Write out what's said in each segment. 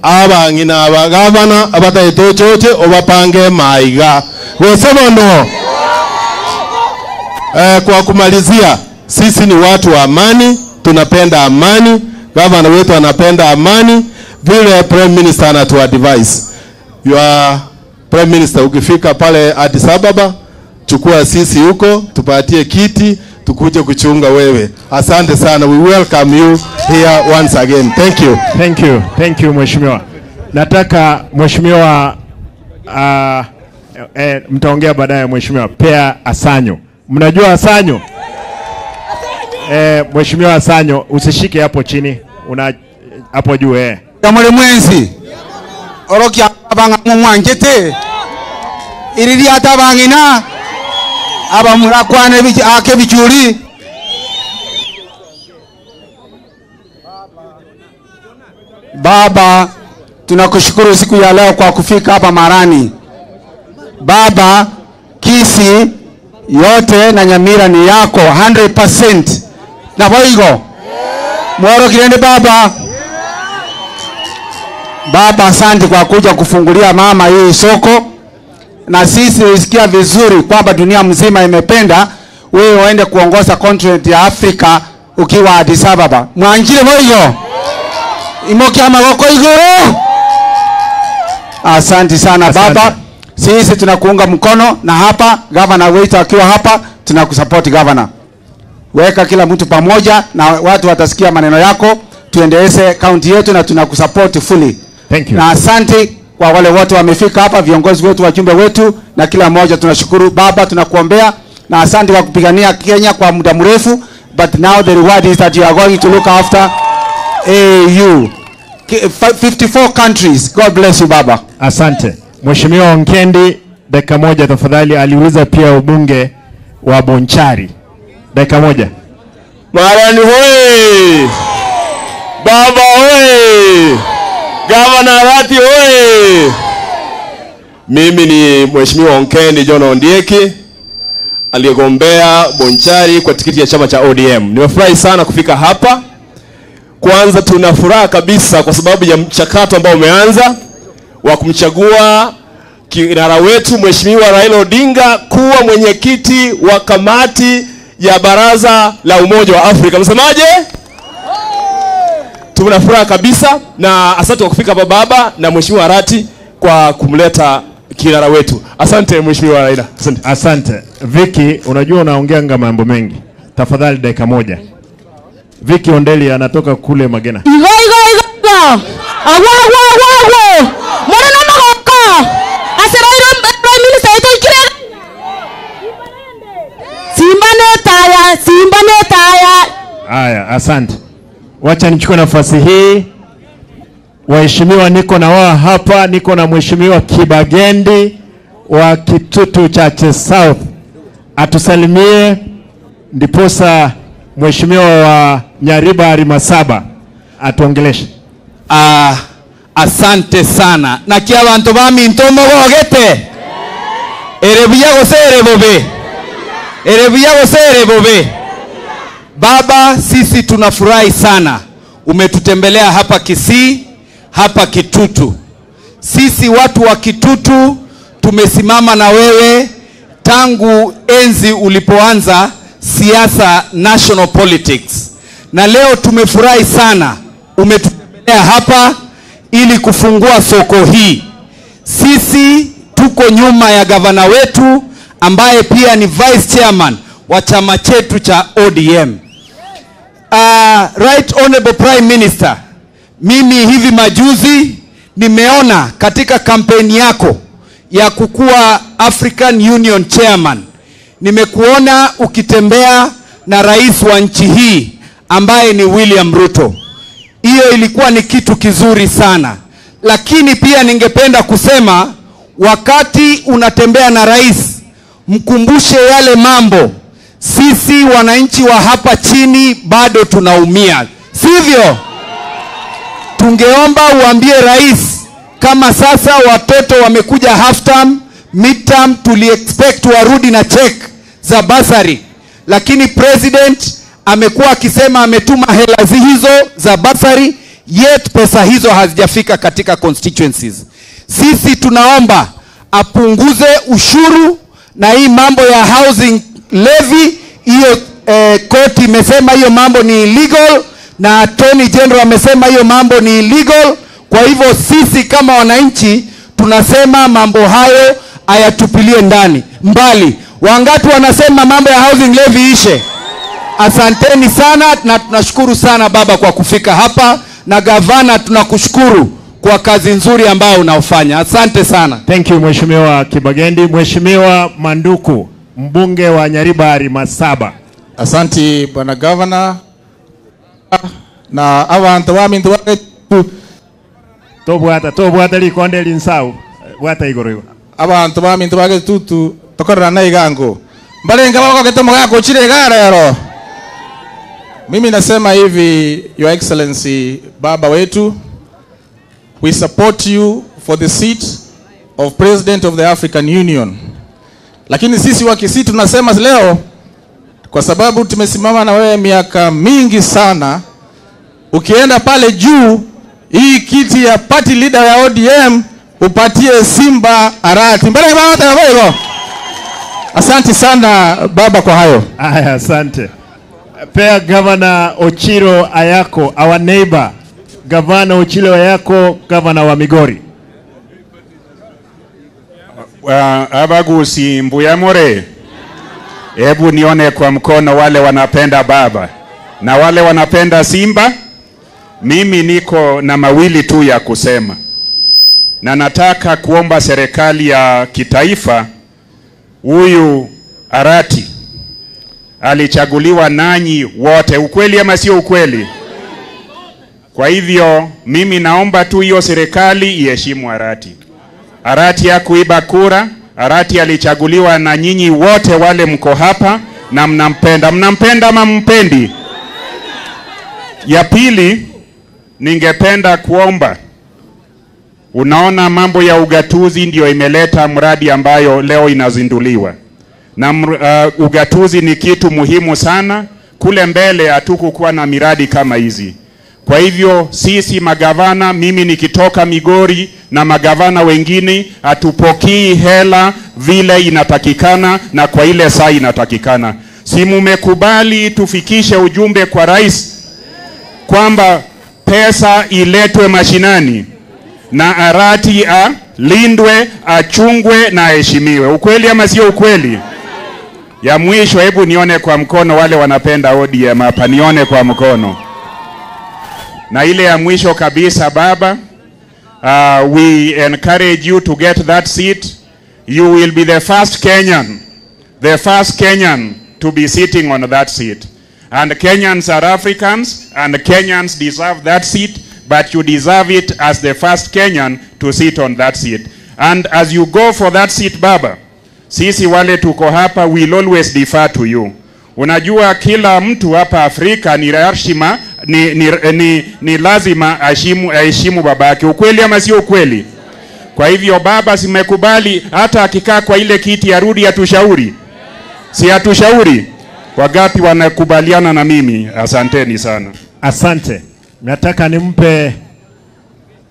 Abang'ina abagavana abataitochoche obapange maiga gosebono. Kwa kumalizia, sisi ni watu wa amani, tunapenda amani, gavana wetu anapenda amani, vile Prime Minister anatuadvise. Your Prime Minister, ukifika pale Addis Ababa, chukua sisi huko, tupatie kiti, tukuje kuchunga wewe. Asante sana. We welcome you here once again. Thank you. Thank you. Thank you, Mheshimiwa. Nataka Mheshimiwa mtaongea baadaye Mheshimiwa Pea Asanyo. Mnajua Asanyo? Mheshimiwa Asanyo, usishike hapo chini, una hapo juu. Kamole mwenzi. Orokia abanga mwanjete. Iriri atabangina. Aba murakwane ake bichuri. Baba, tunakushukuru siku ya leo kwa kufika hapa Marani. Baba, Kisii yote na Nyamira ni yako 100%. Na boigo. Mworo kirende baba. Baba, asante kwa kuja kufungulia mama hii soko. Na sisi tulisikia vizuri kwamba dunia mzima imependa wewe uende kuongoza continent ya Afrika ukiwa Addis Ababa. Mwanjire boigo. Imoki amagoko igoro. Asante sana baba. Sisi tunakuunga mkono, na hapa governor wetu akiwa hapa tunakusupport governor. Weka kila mtu pamoja na watu watasikia maneno yako, tuendeleze county yetu na tunakusupport fully. Thank you. Na asante kwa wale wote wamefika hapa, viongozi wetu, wajumbe wetu, na kila mmoja tunashukuru. Baba, tunakuombea na asante kwa kupigania Kenya kwa muda mrefu, but now the reward is that you are going to look after AU 54 countries. God bless you baba. Asante. Mheshimiwa Onkendi, dakika moja tafadhali. Aliuliza pia ubunge wa Bonchari. Dakika moja. Marani hoi! Baba hoi! Governor Arati hoi! Mimi ni Mheshimiwa Onkendi John Ondieki, aliyegombea Bonchari kwa tikiti ya chama cha ODM. Nimefurahi sana kufika hapa. Kwanza tuna furaha kabisa kwa sababu ya mchakato ambao umeanza wa kumchagua kinara wetu Mheshimiwa Raila Odinga kuwa mwenyekiti wa kamati ya Baraza la Umoja wa Afrika. Msemaje? Tuna furaha kabisa na asante kwa kufika hapa baba na Mheshimiwa Arati kwa kumleta kinara wetu. Asante Mheshimiwa Raila. Asante. Asante. Vicky, unajua unaongea mambo mengi. Tafadhali dakika moja. Vicky Ondeli anatoka kule Magena. Igo igo igo. Awa awa awa. Mwana na magoko. Asera Prime Minister ito ikire. Simba ne taya, Simba ne taya. Haya, asante. Wacha nichukue nafasi hii. Waheshimiwa niko na wao hapa, niko na Mheshimiwa Kibagendi wa Kitutu Chache South. Atusalimie ndiposa Mheshimiwa wa Nyariba Arimasaba atuongeleshe. Asante sana. Na kia bantu bami ntomo gogete. Erebuya gosere bobe. Erebuya gosere bobe. Baba, sisi tunafurahi sana. Umetutembelea hapa Kisii, hapa Kitutu. Sisi watu wa Kitutu tumesimama na wewe tangu enzi ulipoanza siasa, national politics. Na leo tumefurahi sana umetutembelea hapa ili kufungua soko hii. Sisi tuko nyuma ya gavana wetu ambaye pia ni vice chairman wa chama chetu cha ODM. Right Honorable Prime Minister, mimi hivi majuzi nimeona katika kampeni yako ya kukua African Union Chairman, nimekuona ukitembea na rais wa nchi hii ambaye ni William Ruto. Hiyo ilikuwa ni kitu kizuri sana. Lakini pia ningependa kusema, wakati unatembea na rais, mkumbushe yale mambo. Sisi wananchi wa hapa chini bado tunaumia, sivyo? Tungeomba uambie rais, kama sasa watoto wamekuja half term, mid term, tuli expect warudi na check za basari. Lakini president amekuwa akisema ametuma hela hizo za basari yet pesa hizo hazijafika katika constituencies. Sisi tunaomba apunguze ushuru na hii mambo ya housing levy hiyo, koti imesema hiyo mambo ni illegal na Attorney General amesema hiyo mambo ni illegal. Kwa hivyo sisi kama wananchi tunasema mambo hayo ayatupilie ndani mbali. Wangapi wanasema mambo ya housing levy ishe? Asanteni sana na tunashukuru sana baba kwa kufika hapa, na gavana tunakushukuru kwa kazi nzuri ambayo unaofanya. Asante sana. Thank you Mheshimiwa Kibagendi. Mheshimiwa Manduku, mbunge wa Nyaribari Masaba. Asanti bwana governor na abantu bamintu bagetu tobwata likonde linsau bwata igoro igo abantu bamintu bagetutu tokorera na igango mbalenga bakogete mugako chire garero. Mimi nasema hivi, Your Excellency baba wetu, we support you for the seat of President of the African Union. Lakini sisi wa Kisii tunasema leo, kwa sababu tumesimama na wewe miaka mingi sana, ukienda pale juu hii kiti ya party leader ya ODM upatie Simba Arati. Mbele baba. Asante sana baba kwa hayo. Aya, asante. Pea Governor Ochilo Ayako, our neighbor. Governor Ochilo Ayako, governor wa Migori. Abagusi mbuyamore. Hebu nione kwa mkono wale wanapenda baba na wale wanapenda Simba. Mimi niko na mawili tu ya kusema, na nataka kuomba serikali ya kitaifa, huyu Arati alichaguliwa nanyi wote, ukweli ama sio ukweli? Kwa hivyo mimi naomba tu hiyo serikali iheshimu Arati. Arati hakuiba kura. Arati alichaguliwa na nyinyi wote wale mko hapa na mnampenda. Mnampenda ama mpendi? Ya pili, ningependa kuomba, unaona mambo ya ugatuzi ndio imeleta mradi ambayo leo inazinduliwa. Na ugatuzi ni kitu muhimu sana. Kule mbele hatukukuwa na miradi kama hizi. Kwa hivyo sisi magavana, mimi nikitoka Migori na magavana wengine, hatupokii hela vile inatakikana na kwa ile saa inatakikana. Si mumekubali tufikishe ujumbe kwa rais kwamba pesa iletwe mashinani na Arati alindwe, achungwe na aheshimiwe? Ukweli ama sio ukweli? Ya mwisho, hebu nione kwa mkono wale wanapenda ODM hapa, nione kwa mkono. Na ile ya mwisho kabisa baba, we encourage you to get that seat. You will be the first Kenyan, the first Kenyan to be sitting on that seat. And Kenyans are Africans, and Kenyans deserve that seat, but you deserve it as the first Kenyan to sit on that seat. And as you go for that seat baba, sisi wale tuko hapa will always defer to you. Unajua kila mtu hapa Afrika ni heshima, ni lazima aheshimu babake. Ukweli ama sio ukweli? Kwa hivyo baba, simekubali hata akikaa kwa ile kiti arudi atushauri. Si atushauri? Wagapi wanakubaliana na mimi? Asanteni sana. Asante. Nataka nimpe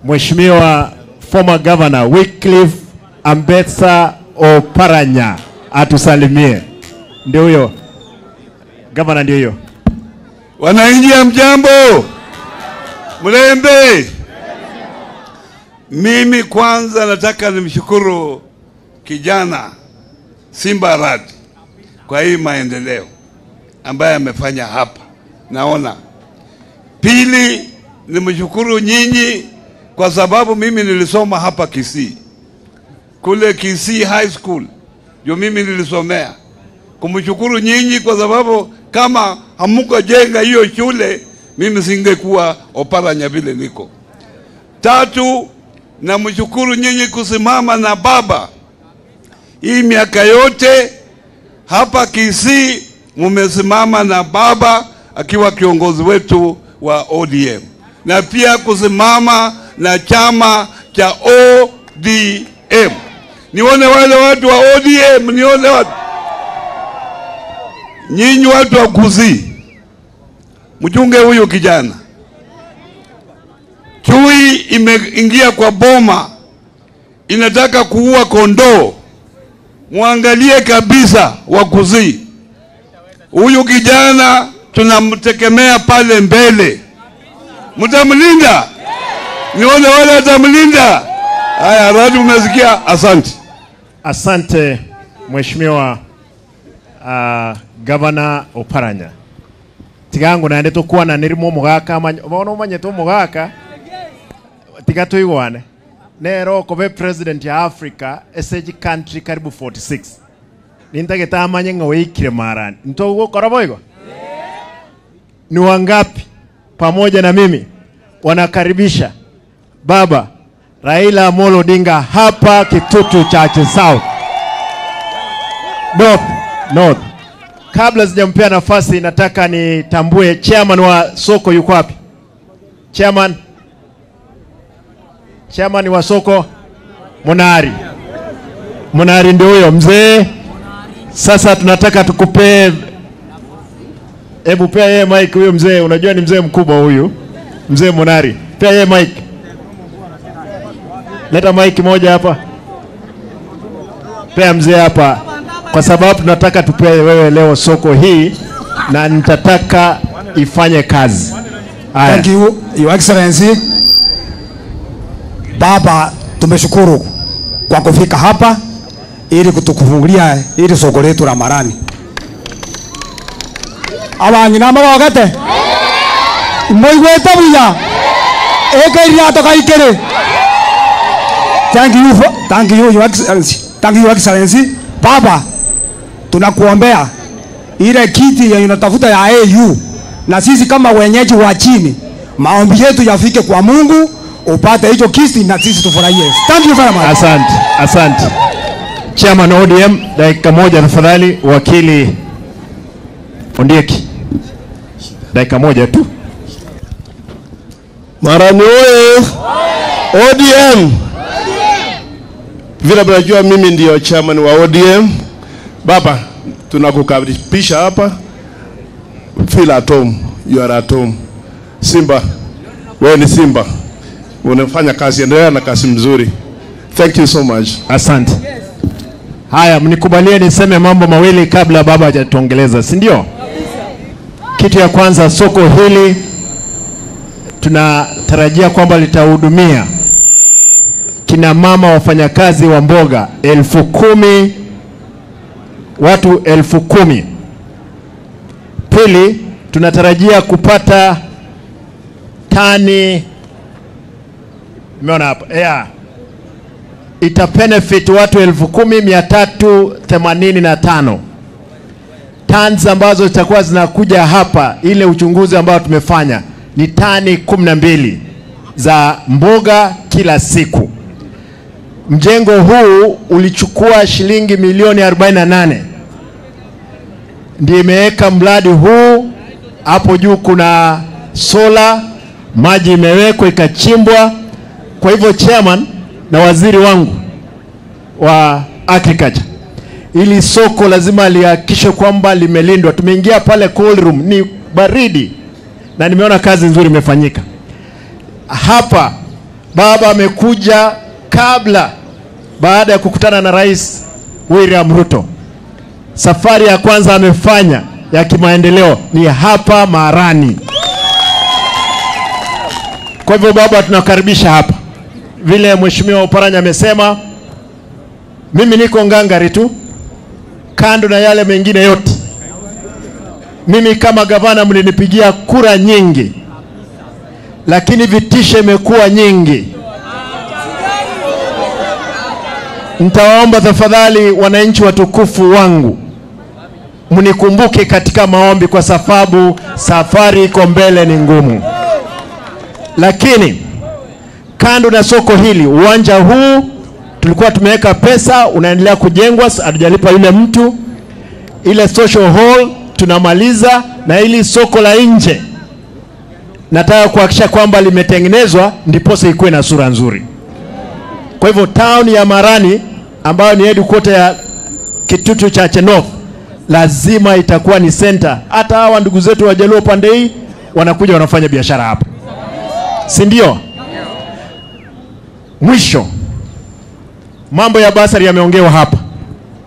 Mheshimiwa former Governor Wycliffe Ambetsa Oparanya atusalimie. Ndio huyo. Governor ndio hiyo. Wananchi hamjambo? Mlembe. Mimi kwanza nataka nimshukuru kijana Simba Arati kwa hii maendeleo ambaye amefanya hapa. Naona. Pili, nimshukuru nyinyi kwa sababu mimi nilisoma hapa Kisii. Kule Kisii High School ndio mimi nilisomea. Kumshukuru nyinyi kwa sababu kama hamkujenga hiyo shule mimi singekuwa Oparanya vile niko. Tatu, namshukuru nyinyi kusimama na baba hii miaka yote hapa Kisii. Mumesimama na baba akiwa kiongozi wetu wa ODM, na pia kusimama na chama cha ODM. Nione wale watu wa ODM, nione watu. Nyinyi watu wa Kisii, mchunge huyu kijana. Chui imeingia kwa boma, inataka kuua kondoo. Muangalie kabisa Wakuzii. Huyu kijana tunamtegemea pale mbele. Mtamlinda? Nione wale watamlinda. Haya, Radu, umesikia? Asante. Asante Mheshimiwa Governor Oparanya. Tigangu naende tukuwa na nirimo mugaka bono umanyete omogaka tiga tuigwane nero kobe president ya Africa SG country karibu 46 nintageta amanye ng'a weikire marani ntogokora boigo. Ni wangapi pamoja na mimi wanakaribisha Baba Raila Amolo Odinga hapa Kitutu Chache South North, North. Kabla sijampea nafasi, nataka nitambue chairman wa soko yuko wapi? Chairman. Chairman wa soko Monari. Monari ndio huyo mzee. Sasa tunataka tukupe, hebu pea yeye mic huyo mzee, unajua ni mzee mkubwa huyu. Mzee Monari. Pea yeye mic. Leta mic moja hapa. Pea mzee hapa. Kwa sababu tunataka tupee wewe leo soko hii na nitataka ifanye kazi. Aya. Thank you, Your Excellency. Baba, tumeshukuru kwa kufika hapa ili kutukufungulia ili soko letu la Marani. Abangina mabagate. Moigwete buya. Ekeria tokaikere. Thank you, Your Excellency. Thank you, Your Excellency. Baba, tunakuombea ile kiti ya inatafuta ya AU, na sisi kama wenyeji wa chini, maombi yetu yafike kwa Mungu, upate hicho kiti na sisi tufurahie. Thank you very much. Asante, asante. Chairman ODM, dakika moja tafadhali. Wakili Ondieki, dakika moja tu. Marani oye! ODM! Vile mnajua mimi ndio chairman wa ODM. Baba, tunakukaribisha hapa. Feel at home, you are at home. Simba, wewe ni Simba. Unafanya kazi, endelea na kazi mzuri. Thank you so much. Asante. Haya, mnikubalie niseme mambo mawili kabla baba hajatuongeleza, si ndio? Kitu ya kwanza, soko hili tunatarajia kwamba litahudumia kina mama wafanyakazi wa mboga 10,000, watu 10,000. Pili, tunatarajia kupata tani, nimeona hapa, yeah, ita benefit watu 10,385. Tani ambazo zitakuwa zinakuja hapa, ile uchunguzi ambao tumefanya ni tani 12 za mboga kila siku. Mjengo huu ulichukua shilingi milioni 48. Ndiyo imeweka mradi huu. Hapo juu kuna sola, maji imewekwa ikachimbwa. Kwa hivyo chairman na waziri wangu wa agriculture, ili soko lazima lihakikishe kwamba limelindwa. Tumeingia pale cold room, ni baridi, na nimeona kazi nzuri imefanyika. Hapa baba amekuja kabla, baada ya kukutana na Rais William Ruto. Safari ya kwanza amefanya ya kimaendeleo ni hapa Marani. Kwa hivyo baba, tunakaribisha hapa. Vile Mheshimiwa Oparanya amesema, mimi niko ngangari tu, kando na yale mengine yote. Mimi kama gavana mlinipigia kura nyingi, lakini vitisho imekuwa nyingi. Nitawaomba tafadhali wananchi watukufu wangu, mnikumbuke katika maombi, kwa sababu safari iko mbele ni ngumu. Lakini kando na soko hili, uwanja huu tulikuwa tumeweka pesa, unaendelea kujengwa, hatujalipa yule mtu. Ile social hall tunamaliza, na ili soko la nje nataka kuhakikisha kwamba limetengenezwa ndiposa ikuwe na sura nzuri. Kwa hivyo town ya Marani ambayo ni headquarter ya Kitutu Chache North lazima itakuwa ni center. Hata hawa ndugu zetu wa Jaluo pande hii wanakuja wanafanya biashara hapa, si ndio? Mwisho, mambo ya basari yameongewa hapa.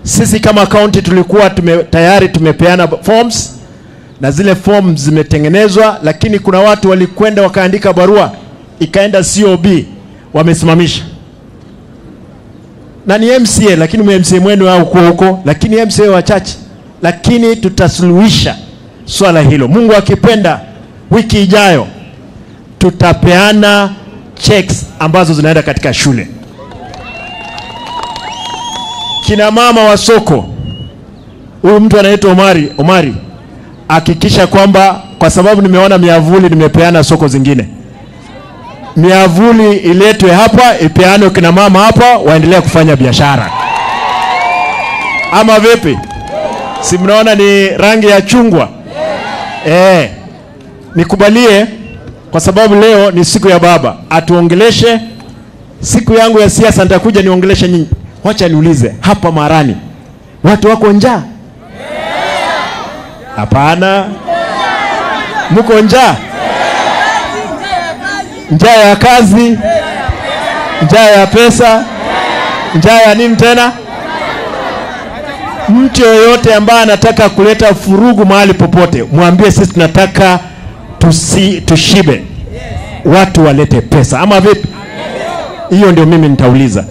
Sisi kama county tulikuwa tayari tumepeana forms na zile forms zimetengenezwa, lakini kuna watu walikwenda wakaandika barua ikaenda COB, wamesimamisha. Na ni MCA, lakini MCA mwenu au huko huko, lakini MCA wachache. Lakini tutasuluhisha swala hilo. Mungu akipenda, wiki ijayo tutapeana checks ambazo zinaenda katika shule. Kina mama wa soko, huyu mtu anaitwa Omari, hakikisha kwamba, kwa sababu nimeona miavuli nimepeana soko zingine, miavuli iletwe hapa, ipeanwe kina mama hapa, waendelee kufanya biashara. Ama vipi? Si mnaona ni rangi ya chungwa? Nikubalie, kwa sababu leo ni siku ya baba, atuongeleshe. Siku yangu ya siasa nitakuja niongeleshe nyinyi. Wacha niulize, hapa Marani watu wako njaa? Hapana. Mko njaa? Njaa ya kazi, njaa ya pesa, njaa ya nini tena? Mtu yoyote ambaye anataka kuleta furugu mahali popote, mwambie sisi tunataka tushibe, watu walete pesa. Ama vipi? Hiyo ndio mimi nitauliza.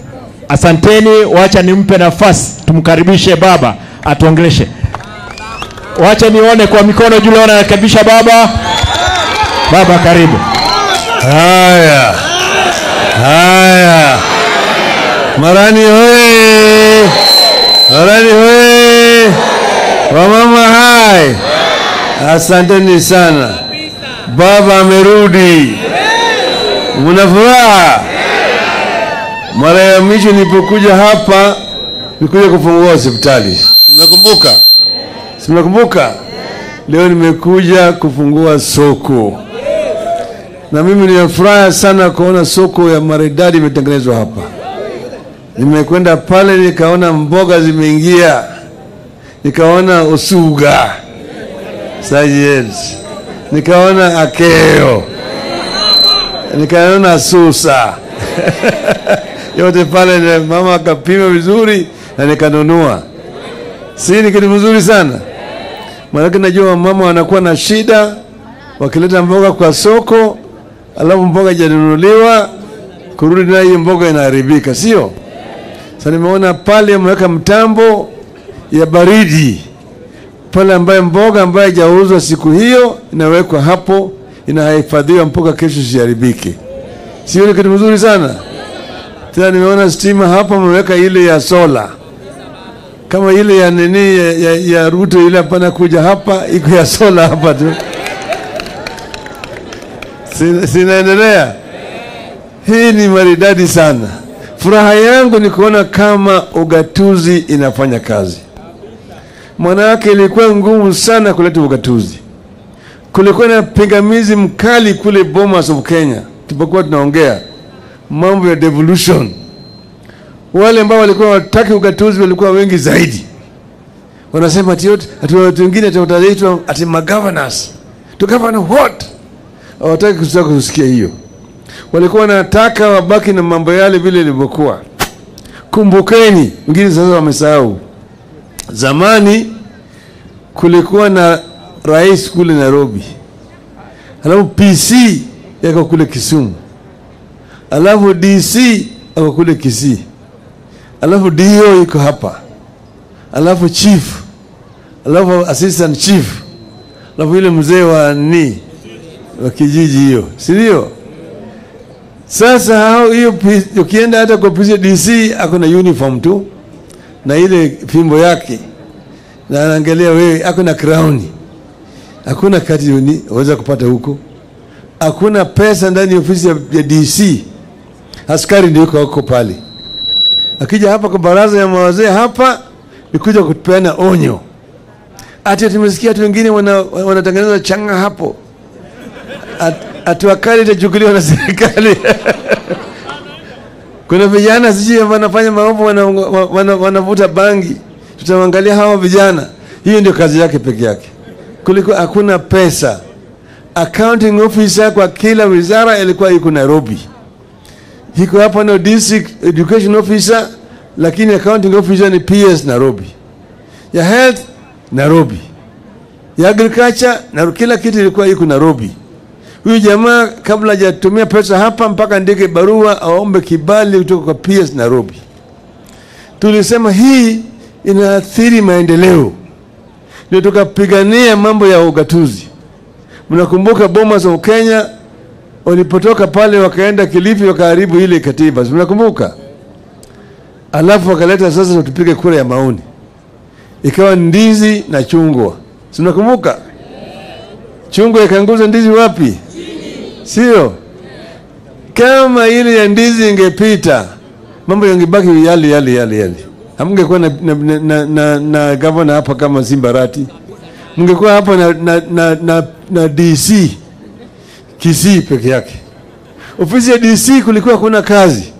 Asanteni, wacha nimpe nafasi tumkaribishe baba atuongeleshe. Wacha nione kwa mikono juu, leo nakaribisha baba. Baba karibu. Haya. Haya. Marani hoye. Marani hoye. Wamama hai. Asanteni sana. Baba amerudi. Mna furaha? Mara ya mwisho nilipokuja hapa nilikuja kufungua hospitali. Mnakumbuka? Si mnakumbuka? Leo nimekuja kufungua soko. Na mimi ninafuraha sana kuona soko ya maridadi imetengenezwa hapa. Nimekwenda pale nikaona mboga zimeingia. Nikaona osuga. Sajets. Nikaona akeo. Nikaona susa. Yote pale mama akapima vizuri na nikanunua. Si ni kitu mzuri sana? Maana najua mama wanakuwa na shida wakileta mboga kwa soko, alafu mboga haijanunuliwa, kurudi na hiyo mboga inaharibika, sio? Sasa nimeona pale ameweka mtambo ya baridi pale ambaye mboga ambayo haijauzwa siku hiyo inawekwa hapo, inahifadhiwa mpaka kesho isiharibike. Sio ni kitu mzuri sana? Tena nimeona stima hapa ameweka ile ya sola. Kama ile ya nini ya Ruto ile hapana kuja hapa, iko ya sola hapa tu. Sinaendelea. Hii ni maridadi sana. Furaha yangu ni kuona kama ugatuzi inafanya kazi. Maana ilikuwa ngumu sana kuleta ugatuzi. Kulikuwa na pingamizi mkali kule Bomas of Kenya. Tulipokuwa tunaongea mambo ya devolution. Wale ambao walikuwa wataki ugatuzi walikuwa wengi zaidi. Wanasema ati watu wengine tutaitwa ati magovernors. To govern what? Hawataki kusikia hiyo. Walikuwa wanataka wabaki na mambo yale vile ilivyokuwa. Kumbukeni, wengine sasa wamesahau. Zamani kulikuwa na rais kule Nairobi. Alafu PC yako kule Kisumu. Alafu DC yako kule Kisii. Alafu DO iko hapa. Alafu chief. Alafu assistant chief. Alafu yule mzee wa ni wa kijiji hiyo, si ndio? Sasa hao hiyo ukienda hata kwa PC DC ako na uniform tu na ile fimbo yake, na anaangalia wewe, ako na crown. Hakuna kati unaweza kupata huko. Hakuna pesa ndani ya ofisi ya DC. Askari ndio yuko huko pale. Akija hapa kwa baraza ya mawazee hapa nikuja kutupeana onyo. Ati tumesikia watu wengine wanatengeneza changa hapo. Hatua kali itachukuliwa na serikali. Kuna vijana sijui wanafanya maovu, wanavuta bangi. Tutaangalia hawa vijana. Hiyo ndio kazi yake peke yake. Kuliko hakuna pesa. Accounting officer kwa kila wizara ilikuwa iko Nairobi. Iko hapa na district education officer, lakini accounting officer ni PS Nairobi. Ya health Nairobi. Ya agriculture na kila kitu ilikuwa iko Nairobi. Huyu jamaa kabla hajatumia pesa hapa mpaka andike barua aombe kibali kutoka kwa PS Nairobi. Tulisema hii inaathiri maendeleo. Ndio tukapigania mambo ya ugatuzi. Mnakumbuka Bomas of Kenya walipotoka pale wakaenda Kilifi wakaharibu ile katiba. Mnakumbuka? Alafu wakaleta sasa tupige kura ya maoni. Ikawa ndizi na chungwa. Mnakumbuka? Chungwa ikaanguza ndizi wapi? Sio? Kama ile ya ndizi ingepita, mambo yangebaki yale yale yale yale. Hamngekuwa na governor hapa kama Simba Arati. Mngekuwa hapa na DC Kisii peke yake. Ofisi ya DC kulikuwa kuna kazi.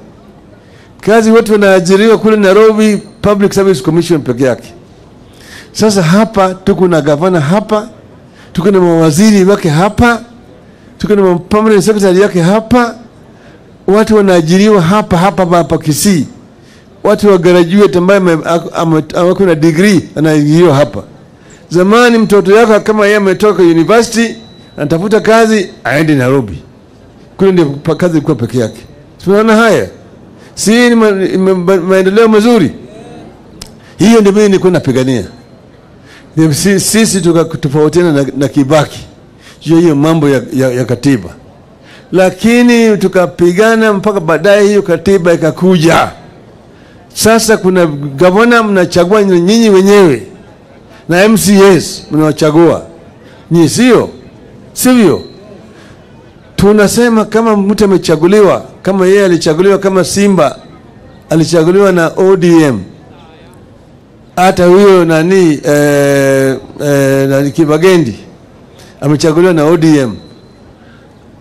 Kazi watu wanaajiriwa kule Nairobi Public Service Commission peke yake. Sasa hapa tuko na governor hapa, tuko na mawaziri wake hapa, tuko na permanent secretary yake hapa. Watu wanaajiriwa hapa hapa hapa Kisii. Watu wa graduate ambaye wako na degree anaajiriwa hapa. Zamani mtoto yako kama yeye ametoka university anatafuta kazi aende Nairobi. Kule ndio kazi ilikuwa peke yake. Tunaona haya. Si ni maendeleo mazuri? Hiyo ndio mimi nilikuwa napigania. Sisi tukatofautiana na Kibaki juu hiyo mambo ya katiba. Lakini tukapigana mpaka baadaye hiyo katiba ikakuja. Sasa kuna gavana mnachagua nyinyi wenyewe na MCAs mnawachagua. Nyinyi sio? Sivyo? Tunasema kama mtu amechaguliwa, kama yeye alichaguliwa kama Simba alichaguliwa na ODM. Hata huyo nani Kibagendi amechaguliwa na ODM.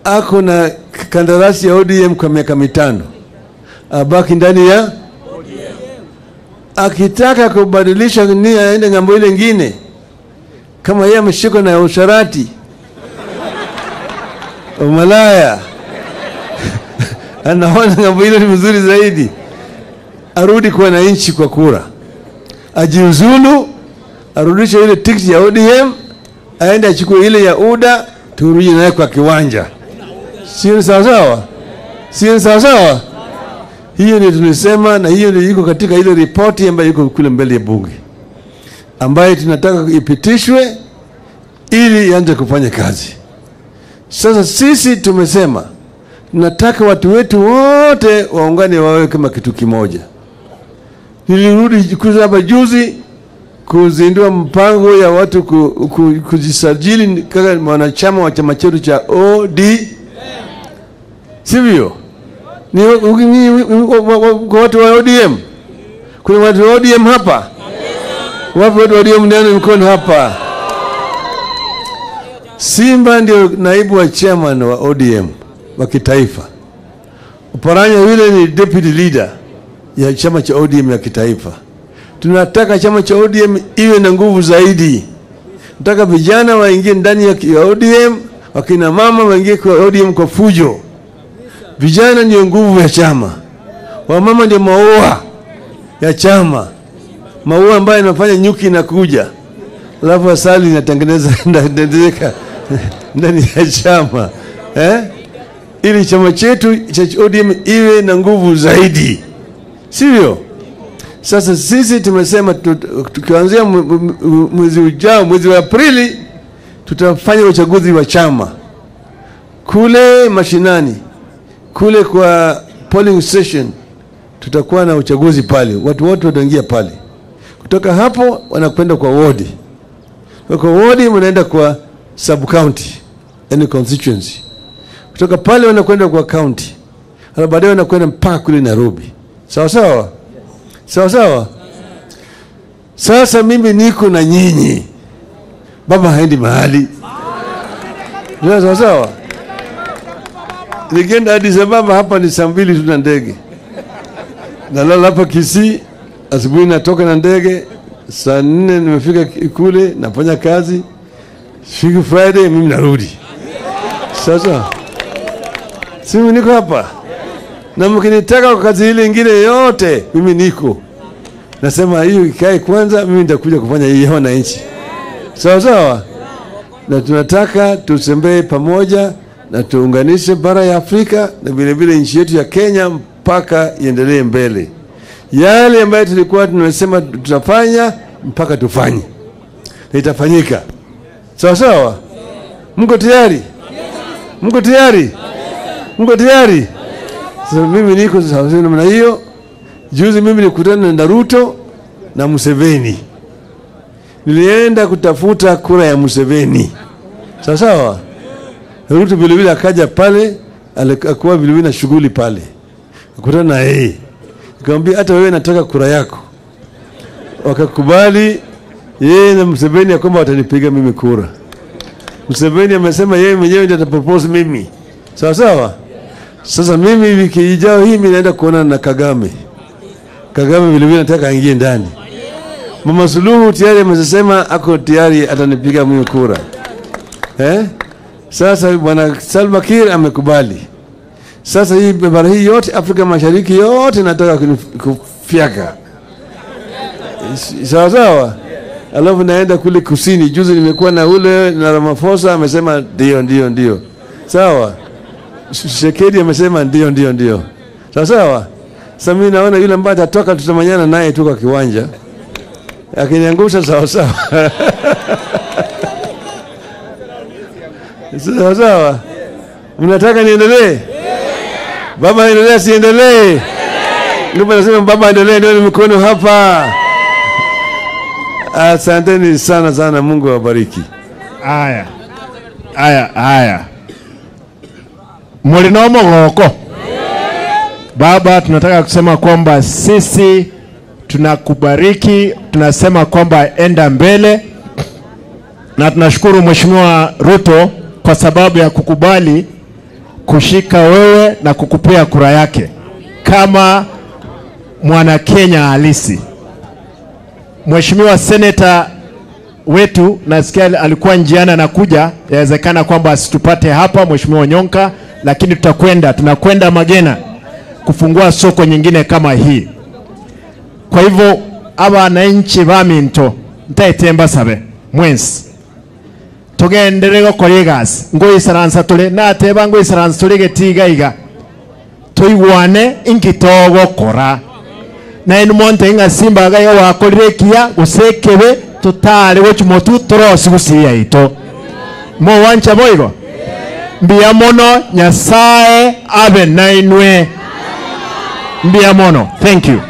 Ako na kandarasi ya ODM kwa miaka 5. Abaki ndani ya ODM. Akitaka kubadilisha nia aende ng'ambo ile nyingine. Kama yeye ameshikwa na usharati, umalaya, anaona ng'ambo ile ni mzuri zaidi, arudi kwa wananchi kwa kura. Ajiuzulu, arudishe ile tikiti ya ODM, aende achukue ile ya UDA, turudi naye kwa kiwanja. Sio sawa sawa? Sio sawa sawa? Hiyo ndio tulisema, na hiyo ndio iko katika ile ripoti ambayo iko kule mbele ya bunge, ambayo tunataka ipitishwe ili ianze kufanya kazi. Sasa sisi tumesema tunataka watu wetu wote waungane wawe kama kitu kimoja. Nilirudi kuza hapa juzi kuzindua mpango ya watu kujisajili kama wanachama wa chama chetu cha ODM. Sivyo? Ni watu wa ODM. Kuna watu wa ODM hapa? Wapo watu wa ODM ndani mkono hapa. Simba ndio naibu wa chairman wa ODM wa kitaifa. Oparanya yule ni deputy leader ya chama cha ODM ya kitaifa. Tunataka chama cha ODM iwe na nguvu zaidi. Tunataka vijana waingie ndani ya ODM, wakina mama waingie kwa ODM kwa fujo. Vijana ndio nguvu ya chama. Wamama ndio maua ya chama. Maua ambayo inafanya nyuki inakuja. Alafu asali inatengeneza ndani ya chama. Ili chama chetu cha ODM iwe na nguvu zaidi. Sivyo? Sasa sisi tumesema tukianzia mwezi ujao, mwezi wa Aprili, tutafanya uchaguzi wa chama. Kule mashinani, kule kwa polling station, tutakuwa na uchaguzi pale. Watu wote wataingia pale. Kutoka hapo wanakwenda kwa ward. Kwa ward wanaenda kwa sub county, yani constituency. Kutoka pale wanakwenda kwa county. Alafu baadaye wanakwenda mpaka kule Nairobi. Sawa sawa? Sawa sawa? Sasa mimi niko na nyinyi. Baba haendi mahali. Sawa sawa? Nikienda Addis Ababa hapa ni saa 2 tuna ndege. Nalala hapa Kisii, asubuhi natoka na ndege, saa 4 nimefika kule, nafanya kazi. Siku Friday mimi narudi. Sasa si niko hapa. Na mkinitaka kwa kazi ile nyingine yote, mimi niko. Nasema hiyo ikae kwanza, mimi nitakuja kufanya hii ya wananchi. Sawa sawa? Na tunataka tutembee pamoja na tuunganishe bara ya Afrika na vile vile nchi yetu ya Kenya mpaka iendelee mbele. Yale ambayo tulikuwa tunasema tutafanya mpaka tufanye. Na itafanyika. Sawa sawa? Mko tayari? Mko tayari? Mko tayari? Sasa mimi niko sawa namna hiyo. Juzi mimi nilikutana na Ruto na Museveni. Nilienda kutafuta kura ya Museveni. Sawa sawa? Ruto vile vile akaja pale, alikuwa vile vile na shughuli pale. Akutana na yeye. Nikamwambia hata wewe nataka kura yako. Wakakubali yeye na Museveni ya kwamba watanipiga mimi kura. Museveni amesema yeye mwenyewe ndiye atapropose mimi. Sawa sawa? Sasa mimi wiki ijayo hii mimi naenda kuonana na Kagame. Kagame vile vile nataka aingie ndani. Mama Suluhu tayari amesema ako tayari atanipiga mimi kura. Sasa bwana Salva Kiir amekubali. Sasa hii bara hii yote Afrika Mashariki yote nataka kufyaka. Sawa sawa? Alafu naenda kule kusini. Juzi nimekuwa na ule na Ramaphosa amesema ndio ndio ndio. Sawa? Tshisekedi amesema ndio ndio ndio. Sawa sawa? Sasa mimi naona yule ambaye atatoka tutamanyana naye tu kwa kiwanja. Akiniangusha sawa sawa. Sawa sawa? Mnataka niendelee? Baba endelee, siendelee? Ndio nasema baba endelee, ndio mkono hapa. Asanteni sana sana, Mungu awabariki. Aya. Aya, aya. Mulino mogoko. Baba, tunataka kusema kwamba sisi tunakubariki, tunasema kwamba enda mbele. Na tunashukuru Mheshimiwa Ruto kwa sababu ya kukubali kushika wewe na kukupea kura yake kama mwana Kenya halisi. Mheshimiwa Senator wetu nasikia alikuwa njiani anakuja, yawezekana kwamba asitupate hapa Mheshimiwa Onyonka, lakini tunakwenda Magena kufungua soko nyingine kama hii. Kwa hivyo abananchi baminto ntaetemba sabe mwensi tugenderego koregas ngoisaransa tule nateba ngoisaransa tule getiga iga tuigwane ingitogo kora na inu monte inga simba ga wakorire kia gusekebe tutale gochumotu torosi gusiya ito mo wancha boigo mbia mono Nyasaye abe nainwe mbia mono. Thank you.